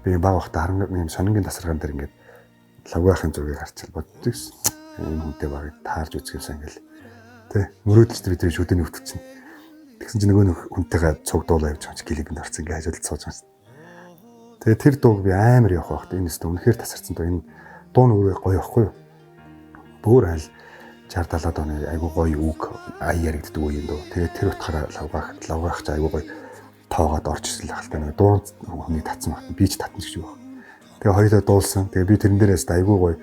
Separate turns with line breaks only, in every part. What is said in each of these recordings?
Би баг байхдаа харанга юм сонингийн тасаргаан дээр ингээд лавгаахын зургийг харчил боддог гэсэн. Энэ хүнтэй баг таарж үзэх юмсан ингээл тэ мөрөөдөлт бид тэр шүдэний өвтгсөн. Тэгсэн чинь нөгөө хүнтэйгээ цуг дуулаа явж байгаа чи клипэнд орсон ингээд хажуудалд сууж байгаа. Тэгээ тэр дууг би амар явах байхад энэ өстө үнэхээр тасарсан дуу. Энэ дуу нь өөрөө гоё байхгүй юу? Бүр аль 60 70-аад оны айгуу гоё үг ая яригддаг үе юм дуу. Тэгээ тэр утгаараа лавгаах чи айгуу гоё тоогоод орж ирсэн л ахalta нэг дуун хүний татсан багт би ч татна гэж юу. Тэгээ хоёулаа дуулсан. Тэгээ би тэрэн дээрээс айгуу гоё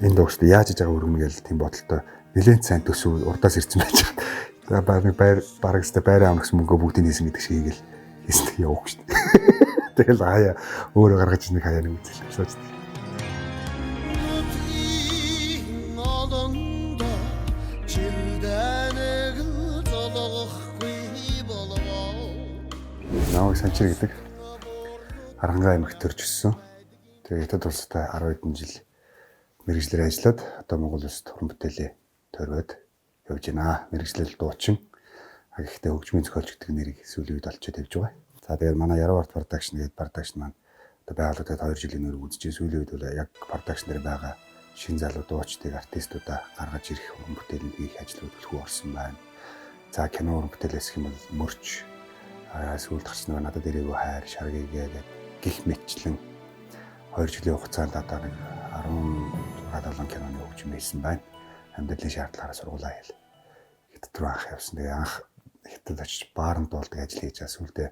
энэ дуу шүү дээ яаж иж байгаа өргөнө гэл тийм бодолтой нэлээд сайн төсөв урдаас ирсэн байж байгаа. Тэгээ баг нэг байр бараг өстө байраа авах гэсэн мөнгө бүгдийг хийсэн гэдэг шиг хийгээл хийсэн явууг шүү дээ. Тэгэл хаяа өөрөө гаргаж нэг хаяа нэг үзэл сууж. Намайг Санчир гэдэг. Харанхуй аймагт төрж өссөн. Тэгээ Хятад улстай 10 хэдэн жил мэргэжлээр ажиллаад одоо Монгол улсад уран бүтээлээ тойроод явж байна. Мэргэжлэл дуучин. Гэхдээ хөгжмийн зохиолч гэдэг нэрийг сүүлийн үед олчоод явж байгаа. За тэгээд манай Яруу арт production гэдэг production маань одоо байгуулагдаад 2 жилийн өмнө үзэж сүүлийн үед бол яг production дээр байгаа шин залуу дуучдыг артистуудаа гаргаж ирэх уран бүтээлийн хийх ажлууд төлхөө орсон байна. За кино уран бүтээлээс гэх юм бол мөрч сүүлд гарсан нөгөө надад ирээгүй хайр, шаргийгээ гэдэг гих мэтчлэн 2 жилийн хугацаанд одоо нэг 16 7 киноны хөгжим хийсэн байна. Амьдралын шаардлагаараа сургуулаа хийл. Хятад руу анх явсан. Тэгээ анх хятад очиж бааранд дуулдаг ажил хийж байгаа. Сүүлдээ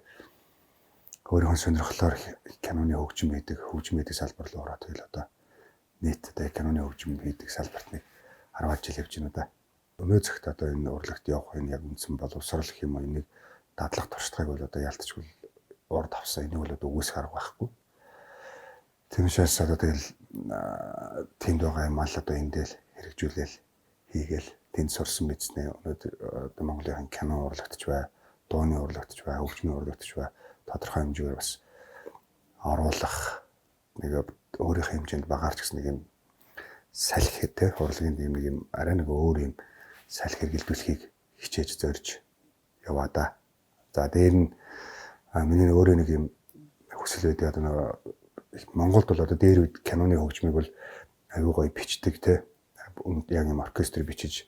өөрийнхөө сонирхлоор киноны хөгжим хийдэг салбар руу ороод тэгэл одоо нийт одоо киноны хөгжим хийдэг салбарт нэг 10 жил явж байна да. Өнөө зэгт одоо энэ урлагт явах энэ яг үндсэн боловсрал гэх юм уу энийг дадлах туршлагыг бол одоо ялтчгүй урд авсан. Энийг бол одоо үгүйсэх арга байхгүй. Тийм учраас одоо тэгэл тэнд байгаа юм ал одоо эндэл хэрэгжүүлээл хийгээл тэнд сурсан мэдснээ өнөөдөр одоо Монголын кино урлагтч бай, дууны урлагтч бай, хөгжмийн урлагтч бай тодорхой хэмжээгээр бас оруулах нэг өөрийнхөө хэмжээнд багаарч гэсэн нэг юм салхи те урлагийн юм нэг юм арай нэг өөр юм салхи хэрэгэлдүүлэхийг хичээж зорж яваа да. За дээр нь миний өөрөө нэг юм хүсэл байдаг одоо нэг Монголд бол одоо дээр үед киноны хөгжмийг бол аюу гоё бичдэг те яг юм оркестр бичиж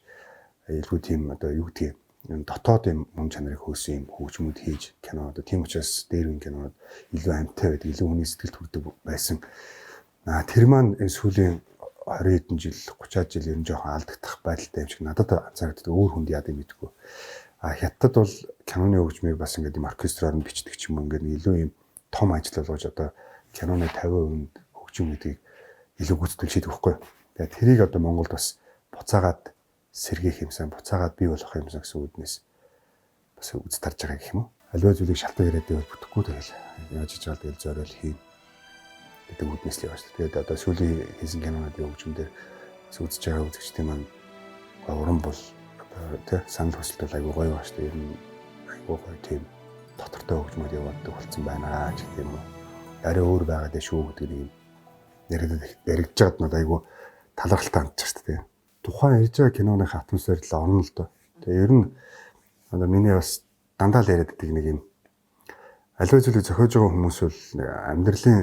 илүү тийм одоо юу гэдгийг юм дотоод юм мөн чанарыг хөөсөн юм хөгжмүүд хийж кино одоо тийм учраас дээр үеийн кинонууд илүү амттай байдаг, илүү хүний сэтгэлд хүрдэг байсан. Тэр маань энэ сүүлийн 20 хэдэн жил, 30 жил ер нь жоохон алдагдах байдалтай юм шиг надад анзаарагддаг. Өөр хүнд яадаг мэдгүй. Хятад бол киноны хөгжмийг бас ингээд юм оркестроор нь бичдэг ч юм уу ингээд илүү юм том ажил болгож одоо киноны 50% хөгжим гэдгийг илүү гүйцэтгэл шийдэх байхгүй. Тэгээ тэрийг одоо Монголд бас буцаагаад сэргээх юмсан, буцаагаад бий болох юмсан гэсэн үүднээс бас үз тарж байгаа гэх юм уу. Аливаа зүйлийг шалтгаан яриад байвал бүтэхгүй тэгэл яаж хийж байгаа тэгэл зориул хийн гэдэг үүднээс л явж. Тэгээд одоо сүүлийн хийсэн кинонуудын хөгжим дээр үзэж байгаа үзэгчдийн маань уран бол одоо тий санал хүсэлт бол айгүй гоё ба шүү дээ. Ер нь айгүй гоё тийм дотортой хөгжмөд явуулдаг болсон байна ч гэдэг юм уу. Арай өөр байгаад шүү гэдэг нэг юм яригдж байгаад нь айгүй талархалтай хандчих шүү дээ. Тухайн ярьж байгаа киноных атмосфер л орно л доо. Тэгээ ер нь одоо миний бас дандаа л яриад байдаг нэг юм аливаа зүйлийг зохиож байгаа хүмүүс бол амьдралын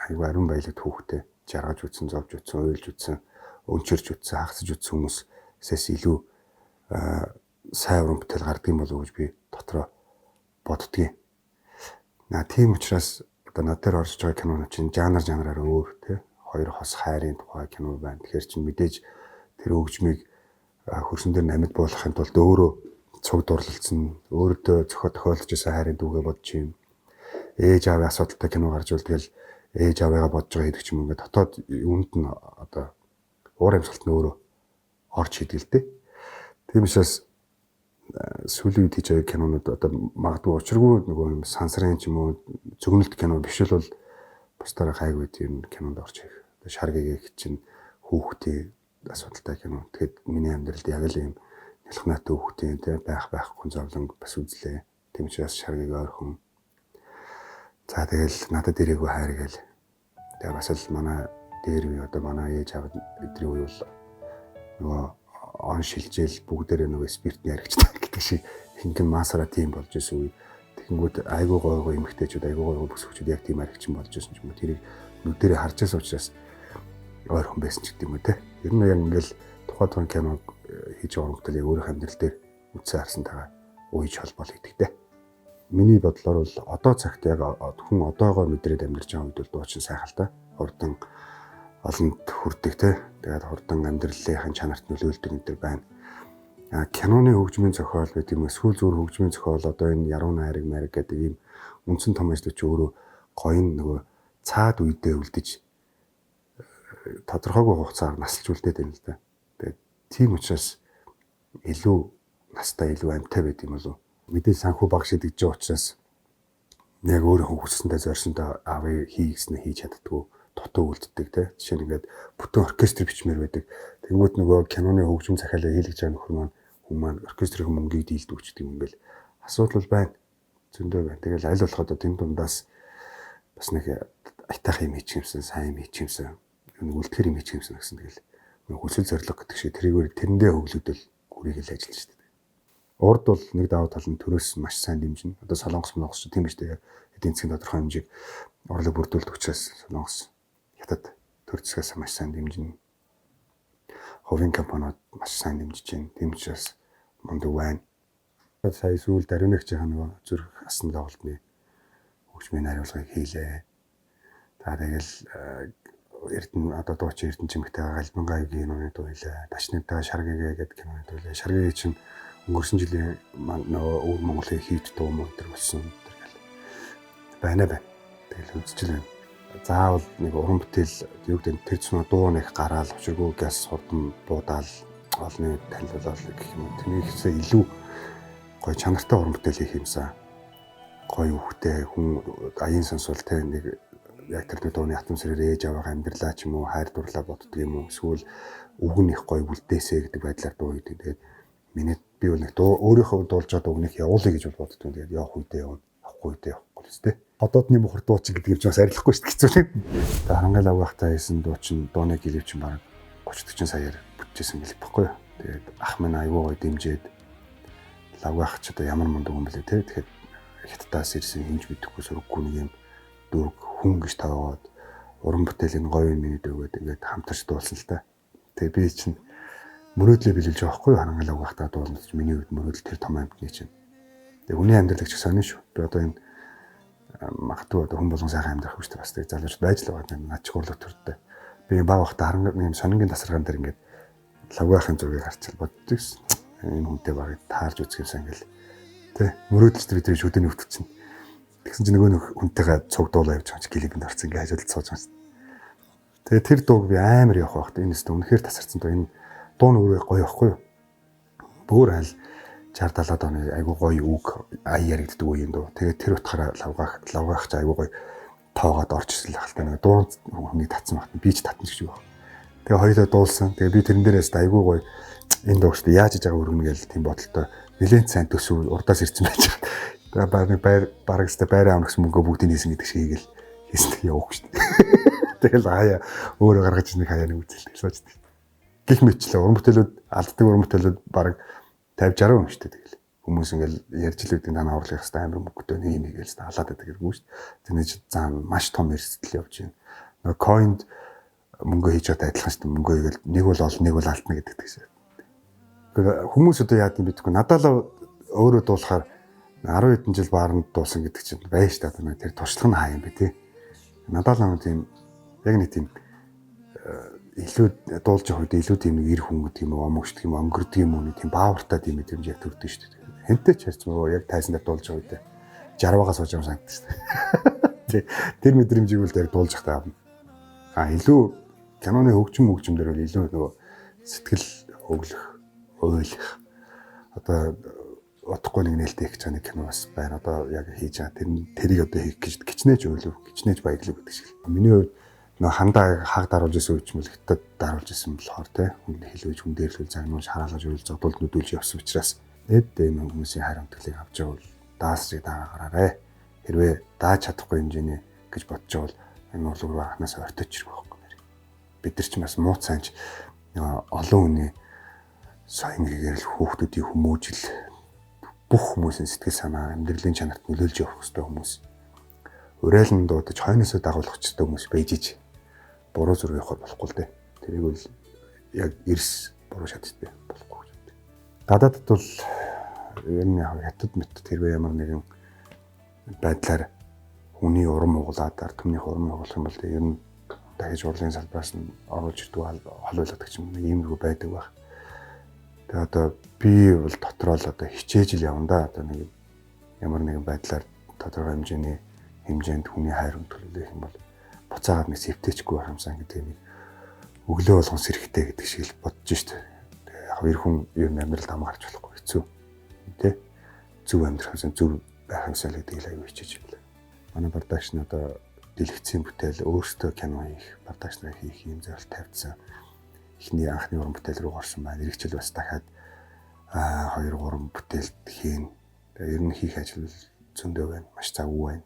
айгүй ариун баялаг түүхтэй жаргаж үтсэн, зовж үтсэн, уйлж үтсэн, өнчөрч үтсэн, хагасж үтсэн хүмүүсээс илүү сайн уран бүтээл гардаг юм болов уу гэж би дотроо боддгийн. Тийм учраас одоо над дээр орж байгаа кинонууд чинь жанраар өөр тий. Хоёр хос хайрын тухай кино байна. Тэгэхээр чинь мэдээж тэр хөгжмийг хөрсөн дээр намид буулгахын тулд өөрөө цуг дурлалцсан, өөртөө зохио тохиолдож байсан хайрын дүүгээ бодож юм. Ээж аавын асуудалтай кино гарч бол тэгэл ээж аавыгаа бодож байгаа гэдэг ч юм ингээд дотоод юунд нь одоо уур амьсгалт нь өөрөө орж хийдэг л дээ. Тийм учраас сүүлийн үед хийж байгаа кинонууд одоо магадгүй учиргүй нөгөө юм сансрын ч юм уу зөгнөлт кино биш л бол бусдаараа гайгүй тийм кинонд орж хийх. Одоо шаргыг чинь хүүхдийн асуудалтай кино. Тэгэхэд миний амьдралд яг л ийм нялхнаатай хүүхдийн тий байхгүй зовлон бас үзлээ. Тийм учраас шаргыг ойрхон. За тэгэл надад ирээгүй хайр гээл. Тэгээ бас л манай дээр үе одоо манай ээж аав эдрийн үе бол нөгөө он шилжээл бүгдээрээ нөгөө спиртний яригчтай гэдэг шиг ихэнх нь масараа тийм болж исэн үе. Тэгэнгүүт айгүй гой гой эмэгтэйчүүд, айгүй гой гой бүсгүүчүүд яг тийм аригчин болж байсан ч юм уу. Тэрийг нүдэрээ харж байсан учраас ойрхон байсан ч гэдэг юм уу те. Ер нь яг ингээл тухайн тухайн киног хийж байгаа уран бүтээл өөрийнх амьдрал дээр үндсэн харсантайгаа уйж холбоол хийдэг те. Миний бодлоор бол одоо цагт яг хүн одоогоо мэдрээд амьдарч байгаа үед бол дуучин сайхан л та. Хурдан олонд хүрдэг те. Тэгээд хурдан амьдралын чанарт нөлөөлдөг энэ төр байна. Киноны хөгжмийн зохиол гэдэг юм эсвэл зүгээр хөгжмийн зохиол одоо энэ яруу найраг майраг гэдэг ийм үндсэн том ажлууд чи өөрөө гоё нөгөө цаад үедээ үлдэж тодорхойгүй хугацаар насалж үлдээд байна л да. Тэгээд тийм учраас илүү настай илүү амьтай байд юм болов. Мэдээж санхүү баг шидэгж байгаа учраас яг өөрийнхөө хүссэндээ зорьсондоо авъя хий гэснээ хийж чаддгүй дутуу үлддэг те. Жишээ нь ингээд бүтэн оркестр бичмээр байдаг. Тэнгүүд нөгөө киноны хөгжим захиалаа хийлгэж байгаа нөхөр маань хүн маань оркестрийн мөнгийг дийлдэг ч гэдэг юм ингээл асуудал байна. Зөндөө байна. Тэгэл аль болох одоо тэн дундаас бас нэг аятайх юм хийчих юмсан, сайн юм хийчих юмсан, нэг үлдэхэр юм хийчих юмсан гэсэн тэгэл хүсэл зорилго гэдэг шиг тэрийгээр тэрэндээ хөглөгдөл гүрийг л ажиллаж шүү дээ. Урд бол нэг давуу тал нь төрөөс маш сайн дэмжинэ. Одоо Солонгос Монгос ч тийм биш үү? Эдийн засгийн тодорхой хэмжээг орлого бүрдүүлдэг учраас Солонгос Хятад төр засгаас маш сайн дэмжинэ. Хувийн компаниуд маш сайн дэмжиж байна. Тийм учраас мундаг байна. Сая сүүл даруйнагчийн нөгөө зүрх асан тоглолтны хөгжмийн хариулгыг хийлээ. За тэгэл Эрдэнэ одоо дуучин Эрдэнэ чимэгтэй Галбангаа киноны дуу хийлээ. Дашнагтай Шаргагээ гэдэг киноны дуу хийлээ. Шаргагээ чинь өнгөрсөн жилийн нөгөө өвөр Монголын хийт дуу мөн тэр болсон тэр гэл. Байна байна. Тэгэл үзчихэл байна. Заавал нэг уран бүтээл юу гэдэг тэр цэцмэ дуу нэг гараал учиргүй гяс хурдан буудаал олонний танилцуулал гэх юм уу. Тэрнийхээ илүү гоё чанартай уран бүтээл хийх юмсан. Гоё үхтэй хүн аян сонсвол те нэг яг тэр дууны атмосферээр ээж аваагаа амьдралаа ч юм уу хайр дурлаа боддөг юм уу эсвэл үг нь их гоё бүлдээсэ гэдэг байдлаар дуу хийдэг. Тэгээд миний би бол нэг дуу өөрийнхөө дуулж байгаа дууг нэг явуулъя гэж бол боддог. Тэгээд явах үедээ явна, явахгүй үедээ явахгүй л дээ. Одоодны мухар дуучин гэдэг юм чи бас арилахгүй шүү дээ хэцүү тийм. Тэгээд харангайл авгахтаа хийсэн дуучин дууны клип чинь бараг 30 40 саяар бүтчихсэн клип баггүй юу. Тэгээд ах минь айгуу гоё дэмжиж лавгах ч одоо ямар мундаг юм бэлээ те. Тэгэхээр хятадаас ирсэн хинж мэдэхгүй сурггүй нэг юм дүүрэг хүн гэж тоогоод уран бүтээлийн гоё юм өгөөд ингээд хамтарч дуулсан л та. Тэгээ би чинь мөрөөдлөө биелүүлж байгаа байхгүй юу? Харангайл авгахтаа дуулна гэж миний хувьд мөрөөдөл тэр том амьтны чинь. Тэгээ хүний амьдрал гэж сонин шүү. Би одоо энэ магадгүй одоо хүн болгон сайхан амьдрах хүчтэй бас тэг залуучууд байж л байгаа. Над ч хурлах төрдөө. Би баг бахта харанга юм сонингийн тасаргаан дээр ингээд лавгаахын зургийг харчил боддог гэсэн. Энэ хүнтэй баг таарж үзэх юмсан ингээл тэ мөрөөдөлч тэр бидний шүдэний өвтөг чинь. Тэгсэн чинь нөгөө нэг хүнтэйгээ цуг дуулаа явж байгаа чи клипэнд орсон ингээ хажуудалд сууж байгаа. Тэгээ тэр дууг би амар явах байхад энэ өстө үнэхээр тасарсан дуу энэ дуу нь өөрөө гоё байхгүй юу? Бөөр аль 60 70-аад оны айгуу гоё үг ая яригддаг үе юм дуу. Тэгээ тэр утгаараа лавгаах ч айгуу гоё тоогоод орж ирсэн л хальтаа нэг дуу хүний татсан багт би ч татна гэж юу. Тэгээ хоёулаа дуулсан. Тэгээ би тэрэн дээрээс айгуу гоё энэ дуу шүү яаж иж байгаа өргөнө гэл тийм бодолтой нэлээд сайн төсөв урдаас ирсэн байж байгаа. Тэгээ баг нэг байр бараг өстө байраа авах гэсэн мөнгө бүгдийг хийсэн гэдэг шиг хийгээл хийсэн явах шүү дээ. Тэгэл хаяа өөрөө гаргаж нэг хаяа нэг үзэл сууж. Гэх мэтчлээ уран бүтээлүүд алддаг уран бүтээлүүд бараг 50 60 юм шүү дээ тэгэл. Хүмүүс ингээл ярьж л байдаг танаа урлах хэвээр амар мөнгөтэй нэг юм хийгээл хэвээр алаад байдаг гэдэг үү шүү дээ. Тэрний зам маш том эрсдэл явж байна. Нөгөө coin мөнгө хийж байгаад адилхан шүү дээ. Мөнгө хийгээл нэг бол олон нэг бол алдна гэдэг тийм. Хүмүүс одоо яад юм битггүй. Надад л өөрөө дуулахаар 10 хэдэн жил бааранд дуулсан гэдэг чинь байж та тэр туршлага нь хаа юм бэ те. Надад л тийм яг нэг тийм илүү дуулж явах үед илүү тийм нэг эр хүн гэдэг юм уу, омогчдөг юм, өнгөрдөг юм уу, нэг тийм баавартай тийм мэдрэмж яг төрдөг шүү дээ. Хэнтэй ч харьцсан яг тайзан дээр дуулж байгаа үед жарвагаа сууж байгаа санагддаг шүү дээ. Тэр мэдрэмжийг бол яг дуулж явахдаа авна. А илүү киноны хөгжим дээр бол илүү нөгөө сэтгэл хөглөх, уйлах одоо удахгүй нэг нээлттэй их чаны кино бас байна. Одоо яг хийж байгаа. Тэрийг одоо хийх гэж гिचнэж уйлав, гिचнэж баярлав гэдэг шиг. Миний хувьд нөө хандаа хаг даруулж исэн үеч мэл хятад даруулж исэн болохоор те хүн хэлвэж хүн дээрлүүл загнуулж хараалаж уйл зодуулд нүдүүлж явсан учраас эд энэ хүмүүсийн хайр хамтгалыг авч явал даасрыг дагаа гараарэ. Хэрвээ дааж чадахгүй хэмжээний гэж бодож явал энэ урлаг руу анханасаа ортож ирэх байхгүй нэр. Бид нар ч бас мууц сайнч олон хүний соён гэгээр л хүүхдүүдийн хүмүүжил Бүх хүмүүсийн сэтгэл санаа, амьдралын чанарт нөлөөлж явах хэрэгтэй хүмүүс. Урайлан дуудаж хойноосоо дагуулах хэрэгтэй хүмүүс байж ич буруу зүрх явахаар болохгүй л дээ. Тэрийг бол яг эрс буруу шаттай болохгүй гэж боддог. Гадаадд бол ер нь яг хятад мэт тэрвээ ямар нэгэн байдлаар хүний урам углаад ард түмний урам углах юм бол ер нь дахиж урлагийн салбараас нь оруулж ирдэг, хол ойлгодог ч юм уу иймэрхүү байдаг байх. Тэгээ одоо би бол дотроо л одоо хичээж л явна да. Одоо нэг ямар нэгэн байдлаар тодорхой хэмжээний хэмжээнд хүний хайр төлөвлөх юм бол буцаагаад нэг сэвтэйчгүй байх юмсан гэдэг нэг өглөө болгон сэрэхтэй гэдэг шиг л бодож штэ. Тэгээ яг эр хүн ер нь амьдралд хамаарч болохгүй хэцүү. Тэ? Зөв амьдрах юмсан, зөв байх юмсан л гэдгийг л аюу хичээж байлаа. Манай production одоо дэлгэцийн бүтээл, өөртөө кино хийх, production хийх юм зорилт тавьдсан. Эхний анхны уран бүтээл рүү орсон байна. Ирэх жил бас дахиад 2 3 бүтээлт хийн. Тэгээ ер нь хийх ажил зөндөө байна. Маш завгүй байна.